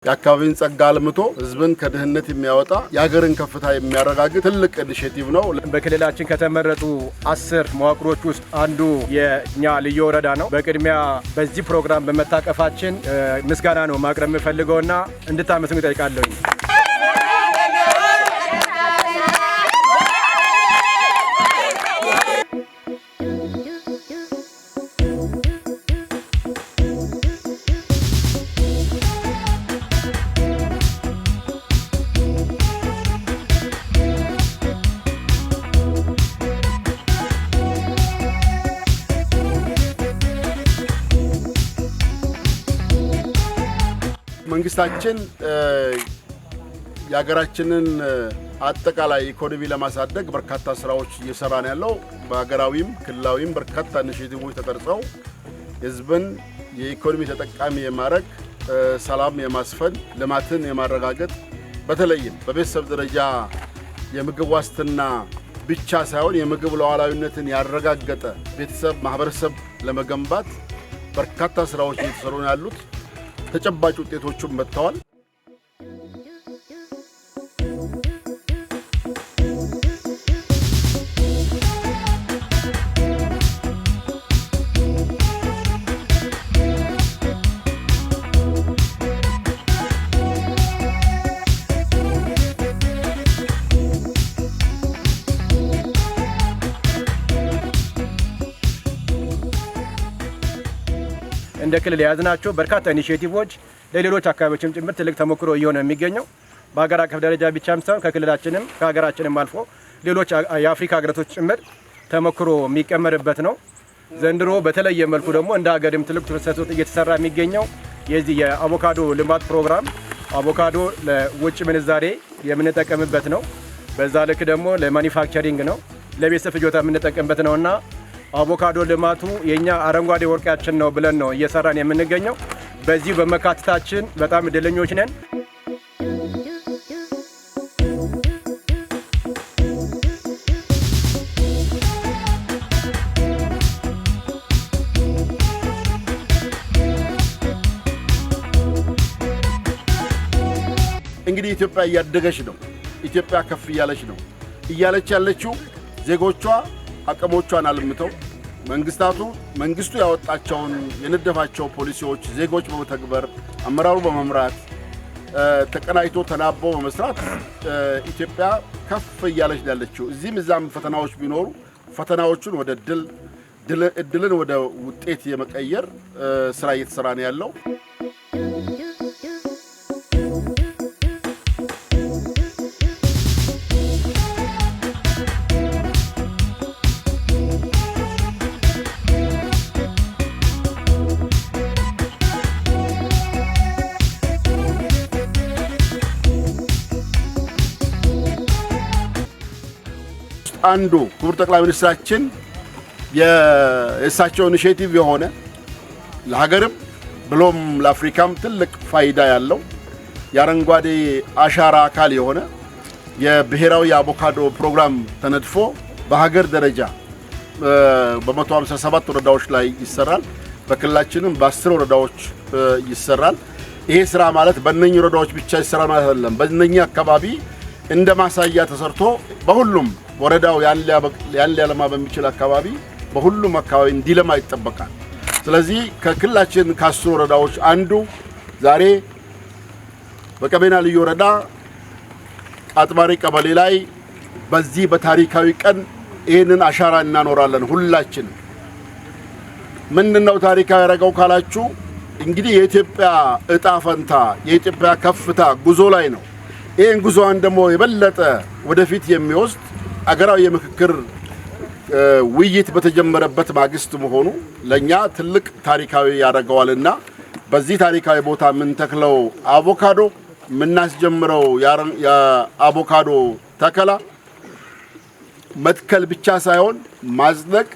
የአካባቢን ጸጋ አልምቶ ህዝብን ከድህነት የሚያወጣ፣ የሀገርን ከፍታ የሚያረጋግጥ ትልቅ initiative ነው። በክልላችን ከተመረጡ 10 መዋቅሮች ውስጥ አንዱ የኛ ልዩ ወረዳ ነው። በቅድሚያ በዚህ ፕሮግራም በመታቀፋችን ምስጋና ነው ማቅረብ የምፈልገውና እንድታመሰግኑ እጠይቃለሁ። መንግስታችን የሀገራችንን አጠቃላይ ኢኮኖሚ ለማሳደግ በርካታ ስራዎች እየሰራ ነው ያለው። በሀገራዊም ክልላዊም በርካታ initiative ኦች ተቀርጸው ህዝብን የኢኮኖሚ ተጠቃሚ የማድረግ፣ ሰላም የማስፈን፣ ልማትን የማረጋገጥ፣ በተለይም በቤተሰብ ደረጃ የምግብ ዋስትና ብቻ ሳይሆን የምግብ ሉዓላዊነትን ያረጋገጠ ቤተሰብ፣ ማህበረሰብ ለመገንባት በርካታ ስራዎች እየተሰሩ ነው ያሉት። ተጨባጭ ውጤቶቹም መጥተዋል። እንደ ክልል የያዝናቸው በርካታ initiative ኦች ለሌሎች አካባቢዎችም ጭምር ትልቅ ተሞክሮ እየሆነ የሚገኘው፣ በሀገር አቀፍ ደረጃ ብቻም ሳይሆን ከክልላችንም ከሀገራችንም አልፎ ሌሎች የአፍሪካ ሀገራቶች ጭምር ተሞክሮ የሚቀመርበት ነው። ዘንድሮ በተለየ መልኩ ደግሞ እንደ ሀገርም ትልቅ ትኩረት ሰጥቶት እየተሰራ የሚገኘው የዚህ የአቮካዶ ልማት ፕሮግራም፣ አቮካዶ ለውጭ ምንዛሬ የምንጠቀምበት ነው። በዛ ልክ ደግሞ ለ manufacturing ነው፣ ለቤተሰብ ፍጆታ የምንጠቀምበት ነውና አቮካዶ ልማቱ የኛ አረንጓዴ ወርቃችን ነው ብለን ነው እየሰራን የምንገኘው። በዚህ በመካተታችን በጣም እድለኞች ነን። እንግዲህ ኢትዮጵያ እያደገች ነው። ኢትዮጵያ ከፍ እያለች ነው። እያለች ያለችው ዜጎቿ አቅሞቿን አልምተው፣ መንግስቱ ያወጣቸውን የነደፋቸው ፖሊሲዎች ዜጎች በመተግበር፣ አመራሩ በመምራት፣ ተቀናጅቶ ተናቦ በመስራት ኢትዮጵያ ከፍ እያለች ነው ያለችው። እዚህም እዛም ፈተናዎች ቢኖሩ ፈተናዎቹን ወደ ድል፣ እድልን ወደ ውጤት የመቀየር ስራ እየተሰራ ነው ያለው። አንዱ ክቡር ጠቅላይ ሚኒስትራችን የእሳቸው initiative የሆነ፣ ለሀገርም ብሎም ለአፍሪካም ትልቅ ፋይዳ ያለው፣ የአረንጓዴ አሻራ አካል የሆነ የብሔራዊ የአቮካዶ ፕሮግራም ተነድፎ በሀገር ደረጃ በ157 ወረዳዎች ላይ ይሰራል። በክልላችንም በ10 ወረዳዎች ይሰራል። ይሄ ስራ ማለት በእነኚህ ወረዳዎች ብቻ ይሰራል ማለት አይደለም። በእነኚህ አካባቢ እንደ ማሳያ ተሰርቶ በሁሉም ወረዳው ያን ሊያለማ በሚችል አካባቢ በሁሉም አካባቢ እንዲለማ ይጠበቃል። ስለዚህ ከክልላችን ከ10 ወረዳዎች አንዱ ዛሬ በቀቤና ልዩ ወረዳ ቃጥባሪ ቀበሌ ላይ በዚህ በታሪካዊ ቀን ይህንን አሻራ እናኖራለን። ሁላችን ምንድነው ታሪካዊ ያደረገው ካላችሁ፣ እንግዲህ የኢትዮጵያ እጣ ፈንታ፣ የኢትዮጵያ ከፍታ ጉዞ ላይ ነው። ይህን ጉዞዋን ደግሞ የበለጠ ወደፊት የሚወስድ አገራዊ የምክክር ውይይት በተጀመረበት ማግስት መሆኑ ለኛ ትልቅ ታሪካዊ ያደርገዋልና በዚህ ታሪካዊ ቦታ የምንተክለው አቮካዶ፣ የምናስጀምረው የአቮካዶ ተከላ መትከል ብቻ ሳይሆን ማጽደቅ፣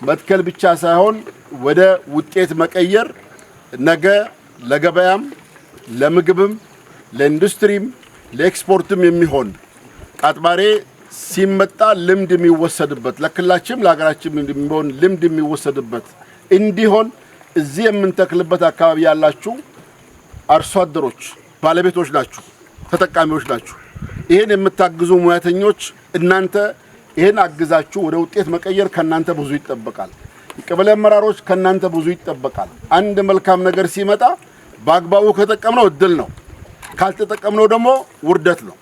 መትከል ብቻ ሳይሆን ወደ ውጤት መቀየር፣ ነገ ለገበያም፣ ለምግብም፣ ለኢንዱስትሪም፣ ለኤክስፖርትም የሚሆን፣ ቃጥባሬ ሲመጣ ልምድ የሚወሰድበት፣ ለክልላችንም ለሀገራችን የሚሆን ልምድ የሚወሰድበት እንዲሆን እዚህ የምንተክልበት አካባቢ ያላችሁ አርሶ አደሮች ባለቤቶች ናችሁ፣ ተጠቃሚዎች ናችሁ። ይህን የምታግዙ ሙያተኞች እናንተ ይህን አግዛችሁ ወደ ውጤት መቀየር ከእናንተ ብዙ ይጠበቃል። የቀበሌ አመራሮች ከእናንተ ብዙ ይጠበቃል። አንድ መልካም ነገር ሲመጣ በአግባቡ ከተጠቀምነው እድል ነው፣ ካልተጠቀምነው ደግሞ ውርደት ነው።